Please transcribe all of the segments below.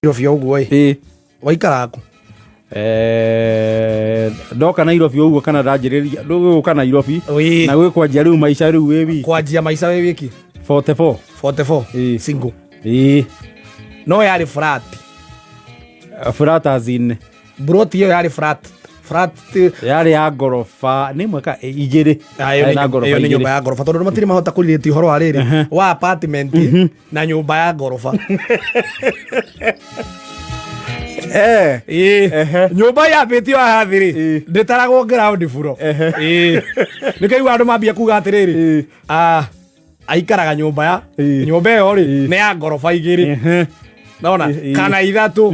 Nairobi ũguo ĩ waikaraga kũ? Ndoka Nairobi ũguo kana ndanjĩrĩria ndũgũka Nairobi Ĩĩ. na gwĩ kwanjia rĩu maica rĩu wĩ wiki. Kwanjia maica wĩ wiki. 44. 44. Ĩĩ. Single. Ĩĩ. No yarĩ flat. Flat as in? Broti ĩyo yarĩ flat flat. Yarĩ ya ngoroba nĩ ĩmwe ka igĩrĩ. Ah, ĩyo Yarĩ na nĩ ngoroba ĩyo nĩ igĩrĩ. nyũmba ya ngoroba, tondũ matirĩ mahota kũrirĩti ũhoro wa rĩrĩ wa apartment na nyũmba ya ngoroba. Ĩĩ. Nyũmba yambĩtio haha thĩ rĩ, ndĩtaragwo ground floor. Ĩĩ, nĩkĩigua andũ mambia kuga atĩrĩrĩ, ah, aikaraga nyũmba ya nyũmba ĩyo rĩ nĩ ya ngoroba igĩrĩ, nona kana ithatũ.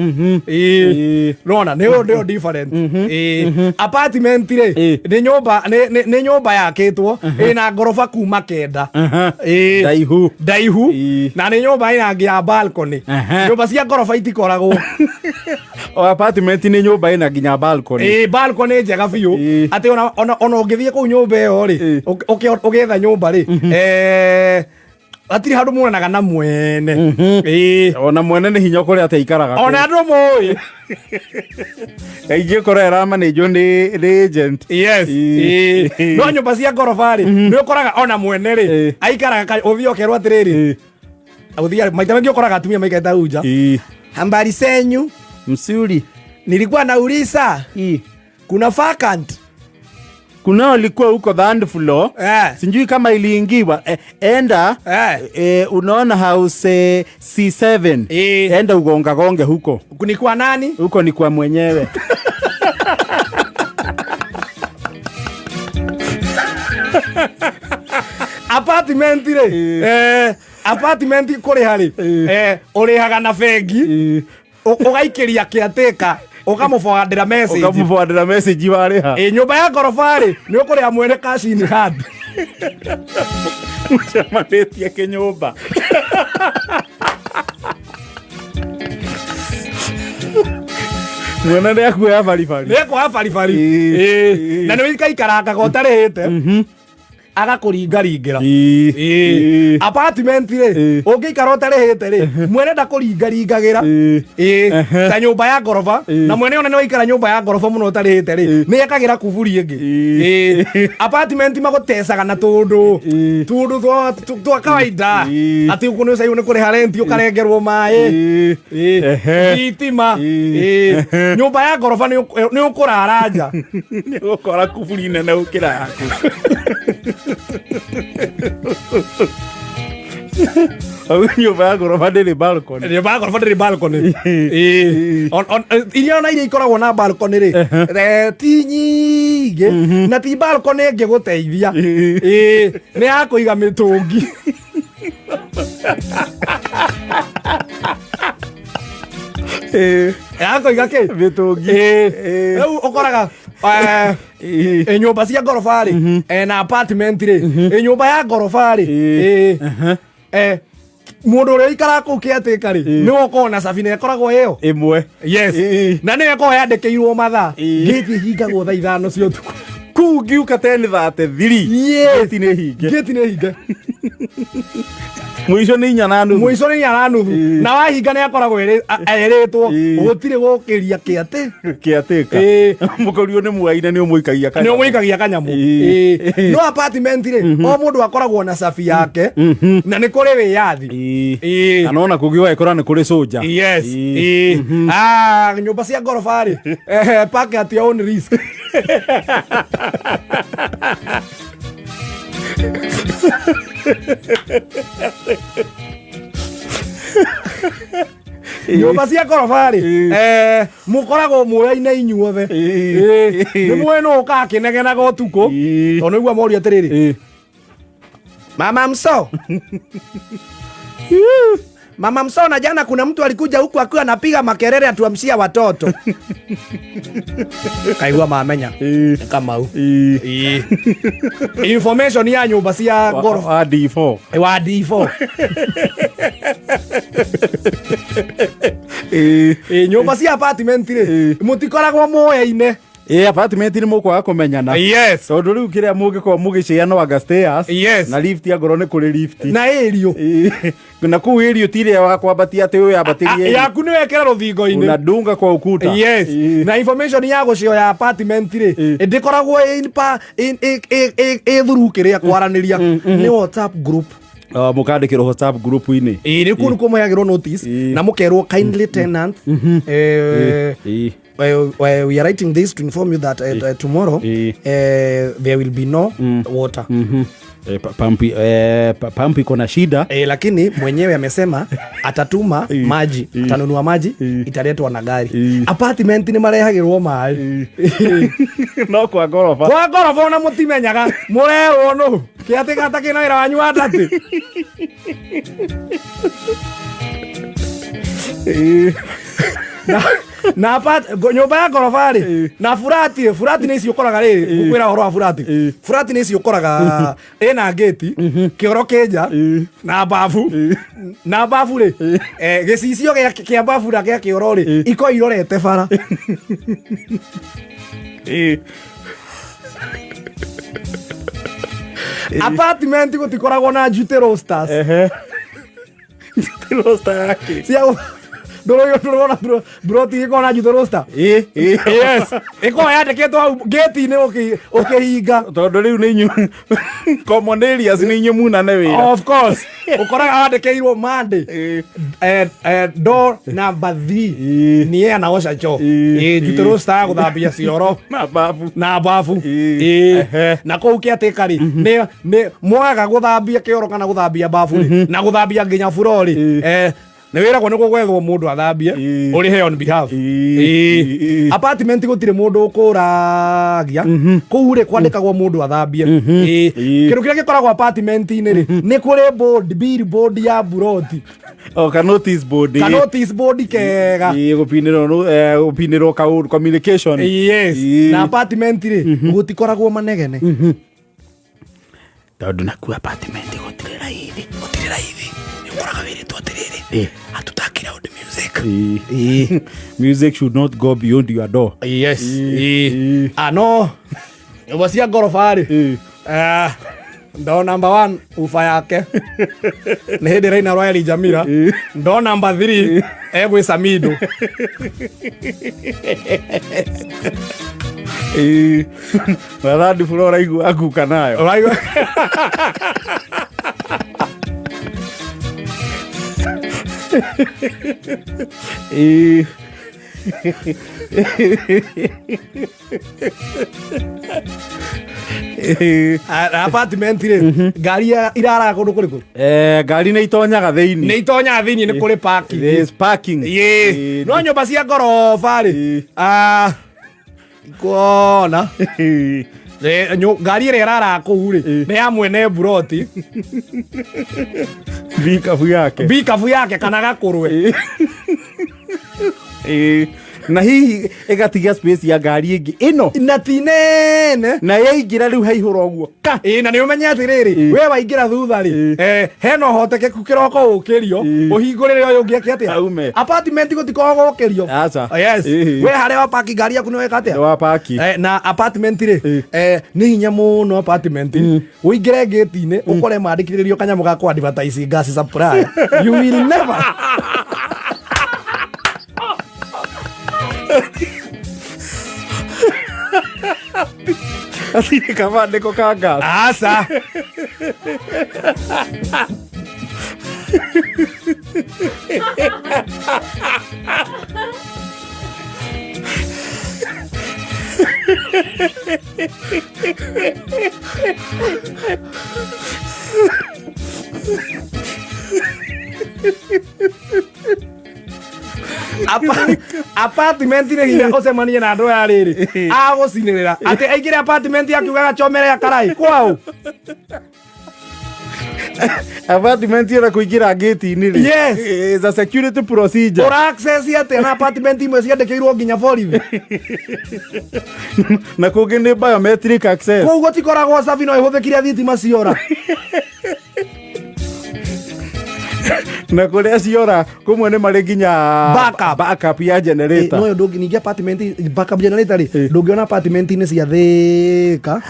Ĩĩ. Nona nĩ ũndũ nĩyo different. Ĩĩ. Apartment rĩ, nĩ nyũmba nĩ nyũmba yakĩtwo ĩna ngoroba kuma 9. Ĩĩ. Ndaihu. Ndaihu. Na nĩ nyũmba ĩna nginya balcony. Nyũmba cia ngoroba itikoragwo. O apartment nĩ nyũmba ĩna nginya balcony. Ĩĩ, balcony njega biũ. Atĩ ona ũngĩthiĩ kũu nyũmba ĩyo rĩ, ũgĩetha nyũmba rĩ, hatirĩ handũ muonanaga na mwene. Ĩĩ. Ona mwene nĩ hinya kũrĩa atĩ aikaraga Ona andũ moĩ. Kaingĩ ũkora ĩramanĩnjwo nĩ agent. Yes. Ĩĩ. No nyũmba cia ngoroba rĩ, nĩ ũkoraga ona mwene rĩ, aikaraga ũthiĩ ũkerwo atĩrĩrĩ, ũthiĩ maita maingĩ ũkoraga atumia maikarĩte hau nja. Habari zenyu? Msuri. Nilikuwa nauliza, kuna vacant? Kuna walikuwa huko third floor. Sijui kama iliingiwa. Enda, unaona house C7. Enda ugongagonge huko. Ni kwa nani? Huko ni kwa mwenyewe. Apartment rĩ, apartment kũrĩha rĩ, ũrĩhaga na bengi, ũgaikĩria caretaker, ũkamũforwardĩra message. Ũkamũforwardĩra message warĩha. Ĩ, nyũmba ya ngoroba rĩ, nĩ ũkũrĩha mwene cash in hand. Mũcemanĩtie kĩnyũmba. Mwene nĩ akuoya baribari. Nĩ akuoya baribari. Ĩĩ. Ĩĩ. Na nĩ ũikaikaranga ũtarĩhĩte, agakũringaringĩra. Ĩĩ. Apartment rĩ, ũngĩikara ũtarĩhĩte rĩ, mwene ndakũringaringagĩra. Ĩĩ. Ta nyũmba ya ngoroba. Na mwene ona nĩ waikara nyũmba ya ngoroba mũno ũtarĩhĩte rĩ, nĩ ekagĩra kuburi ĩngĩ. Ĩĩ. Apartment magũtecaga na tũndũ tũndũ twa kawaida, atĩ ũkũ nĩ ũcairwo nĩ kũrĩha renti, ũkarengerwo maĩ. Ĩĩ. Thitima. Ĩĩ. Nyũmba ya ngoroba nĩ ũkũrara nja. Nĩ ũgũkora kuburi nene gũkĩra yaku. Au nyũmba ya ngoroba ndĩrĩ balcony. Nyũmba ya ngoroba ndĩrĩ balcony. Ĩĩ. Iria ona iria ikoragwo na balcony rĩ, ti nyingĩ, na ti balcony ĩngĩgũteithia. Ĩĩ, nĩ ya kũiga mĩtũngi. Ya kũiga kĩ? Mĩtũngi. Ĩĩ. Rĩu ũkoraga nyũmba cia ngoroba rĩ, na apartment rĩ, nyũmba ya ngoroba rĩ, mũndũ ũrĩa ũikaraga kũu caretaker rĩ, nĩwe ũkoragwo na cabi na ĩkoragwo ĩyo ĩmwe. Yes. Na nĩyo ĩkoragwo yandĩkĩirwo mathaa. Ngĩti ĩhingagwo thaa 5 cia ũtukũ. Kũu ngiuka 10:33. Ngĩti nĩ hinge. Ngĩti nĩ hinge. Mũico nĩ 4:30. Mũico nĩ 4:30. Na wahinga nĩ akoragwo erĩtwo gũtirĩ gũkĩria kĩatĩ. Kĩatĩka. Mũkorio nĩ mwaine nĩ ũmũikagia nĩ kanyamũ. ũmũikagia kanyamũ. Ĩĩ. No apartment rĩ, o mũndũ akoragwo na cabi yake na nĩ kũrĩ wĩyathi. Ĩĩ. Kana ona kũngĩ ũgagĩkora nĩ kũrĩ soja. Yes. Ĩĩ. Ah, nyũmba cia ngoroba rĩ, park at your own risk. Nyũmba cia ngoroba rĩ, mũkoragwo muoyaine inyuothe. Ĩĩ. Nĩ muoĩ nũ ũkaga akĩnegenaga ũtukũ, tondũ nĩguo moria atĩrĩrĩ, mama mso, mama mso, na jana kuna mtu alikuja huku akiwa anapiga makelele atuamshia watoto. Kaigua mamenya. Nĩ Kamau. Ĩĩ. Information ya nyũmba cia ngoroba Wa D4. Wa D4. Ĩĩ, nyũmba cia apartment rĩ, mũtikoragwo moyaine. Ĩ apartment nĩ mũkwaga kũmenyana. Yes. Tondũ rĩu kĩrĩa mũngĩkorwo mũgĩcĩa no anga stairs. Yes. Na lift angorwo nĩ kũrĩ lift. Na ĩrio. Ĩ, na kũu ĩrio ti ĩrĩa wa kwambatia atĩ ũyũ ambatĩrie ĩrio. Yaku nĩ wekĩra rũthingo-inĩ. Unadunga kwa ukuta. Yes. Ĩ. Na information ya gũcio ya apartment rĩ, Ĩ. ndĩkoragwo ĩ ĩ through kĩrĩa kwaranĩria, nĩ WhatsApp group. Oh, mũkandĩkĩrwo WhatsApp group-inĩ. Ĩ, nĩ kũu nĩkuo mũheagĩrwo notice Ĩ. na mũkerwo, "Kindly tenant, Ĩ. we are writing this to inform you that tomorrow there will be no water." Pampu iko na shida. Lakini mwenyewe amesema atatuma maji, atanunua maji, italetwa na gari. Apartment nĩ marehagĩrwo maĩ. No kwa ngoroba. Kwa ngoroba ona mũtimenyaga, mũrerwo nũ kĩatĩ gata kĩna wĩra wanyu wa ndatĩ. Na nyũmba ya ngoroba rĩ, na burati rĩ, burati nĩ ici ũkoraga rĩrĩ, ngũkwĩra ũhoro wa burati. Burati nĩ ici ũkoraga ĩna ngĩti, kĩoro kĩnja na babu, na babu rĩ, gĩcicio kĩa babu na gĩa kĩoro rĩ, iko irorete bara. Apartment gũtikoragwo na duty rosters. Ehe. Roster yake. Cia ndũrona broti ĩkoragwo na duty roster? Ĩ, ĩ. Yes, ĩkoragwo yandĩkĩtwo hau ngĩti-inĩ ũkĩhinga. Tondũ rĩu nĩ inyuĩ common areas, nĩ inyuĩ munane wĩra. Of course, ũkoraga wandĩkĩirwo Monday, door number 3, ni yeye anaosha choo. Duty roster ya gũthambia cioro na babu. Na babu. Na kũu kĩatĩka rĩ, nĩ mwaga gũthambia kĩoro kana gũthambia babu rĩ, na gũthambia nginya buro rĩ, nĩ wĩragwo nĩ gũgwethwo mũndũ athambie, ũrĩhe on behalf. Apartment gũtirĩ mũndũ ũkũragia kũu rĩ, kwandĩkagwo mũndũ athambie. Kĩndũ kĩrĩa gĩkoragwo apartment-inĩ rĩ, nĩ kũrĩ board, billboard ya buroti. O ka notice board. Ka notice board kega. Ĩ, gũpinĩrwo gũpinĩrwo kaũndũ communication. Yes. Na apartment rĩ, gũtikoragwo manegene. Tondũ nakuo apartment gũtirĩ raithi. Gũtirĩ raithi, nĩ ũkoraga wĩrĩtwo atĩrĩrĩ, hatutaki loud music. Music should not go beyond your door. Yes. Ano nyũmba cia ngoroba rĩ, door number one uba yake nĩ hĩndĩ ĩraina rwa Eli Jamila. Door number three egwĩ Samido. Ĩ. Na third floor ũraigua akuka nayo. Ũraigua? Apartment rĩ, ngari iraraga kũndũ kũrĩkũ? Ngari nĩ itonyaga thĩinĩ. Nĩ itonyaga thĩinĩ, nĩ kũrĩ parking. There is parking. No nyũmba cia ngoroba rĩ, ikuona ngari ĩrĩa ĩraraga kũu rĩ, nĩ ya mwene mburoti. Bikabu yake. Bikabu yake kana gakũrwe. Na hihi ĩgatiga space ya ngari ĩngĩ ĩno. Na ti nene. Na yaingĩra rĩu haihũra ũguo ka. Ĩ, na nĩ ũmenye atĩrĩrĩ, we waingĩra thutha rĩ, hena ũhotekeku kĩroko ũkĩrio, ũhingũrĩre ũyũ ũngĩ eke atĩa? Aume. Apartment gũtikoragwo gũkĩrio. Aca. Yes. We harĩa wapaki ngari yaku nĩ weka atĩa? Nĩ wapaki. Na apartment rĩ, nĩ hinya mũno apartment ũingĩre ngĩti-inĩ ũkore mandĩkithĩrĩrio kanyamũ ga kũ advertise gas supply. You will never. Hatirĩ kabandĩko ka gas. Aca. Apartment nĩ hinya ũcemanie na andũ aya rĩrĩ agũcinĩrĩra atĩ aingĩre apartment akiugaga chomere ya karai kwao. Apartment ĩyo kũingĩra ngĩti-inĩ rĩ, is a security procedure. Ũra access atĩa na apartment imwe ciandĩkĩirwo nginya borithi? Na kũngĩ nĩ biometric access. Kũu gũtikoragwo sabi, no ĩhũthĩkire thitima ciora. Na kũrĩa ciora kũmwe nĩ marĩ nginya Backup. backup ya generator. No ndũngĩ ningĩ apartment backup generator rĩ, ndũngĩona apartment-inĩ cia Thĩka.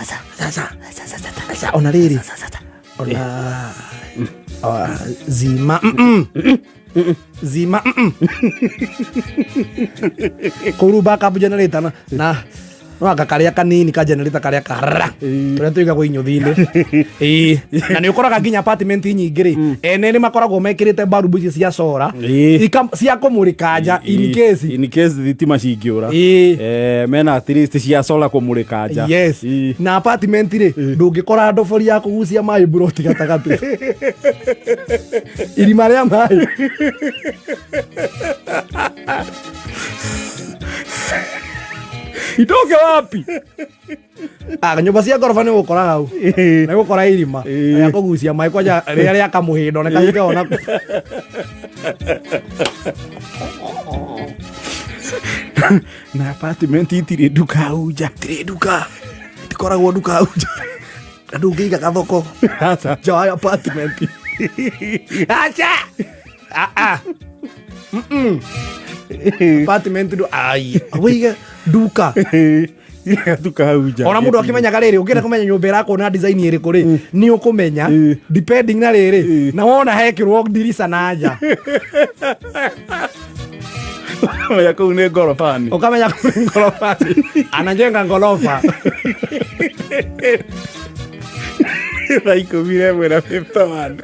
Ona rĩrĩ, ona zima zima kũu rĩu backup generator na no anga karĩa kanini ka generator karĩa karra tũrĩa tũigagwo inyũthi-inĩ. Ĩĩ, na nĩ ũkoraga nginya apartment nyingĩ rĩ, ene nĩ makoragwo mekĩrĩte barubu ici cia solar cia kũmũrĩka nja in case. In case thitima cingĩũra. Mena at least cia solar kũmũrĩka nja. Yes. Na apartment rĩ, ndũngĩkora ndobori ya kũgucia maĩ mburoti gatagatĩ, irima rĩa maĩ. Itoke wapi? Ah, nyũmba cia ngoroba nĩ gũkora hau, nĩ gũkora irima rĩa kũgucia maĩ, kwanja rĩrĩa rĩa kamũhĩndo nĩ kahike ona. Na apartment itirĩ nduka hau nja. Tirĩ nduka, itikoragwo nduka hau nja, na ndũngĩiga gathoko Aca. nja wa apartment. Aca. Ah, ah. Apartment ndu ai wĩige nduka. Nduka hau nja. Ona mũndũ akĩmenyaga rĩrĩ, ũngĩenda kũmenya nyũmba ĩrakwo na design ĩrĩkũ rĩ, nĩ ũkũmenya depending na rĩrĩ, na wona hekĩrwo ndirica na nja. Menya kũu nĩ ngorobani. Ũkamenya kũu nĩ ngoroba, anajenga ngoroba. 11:51.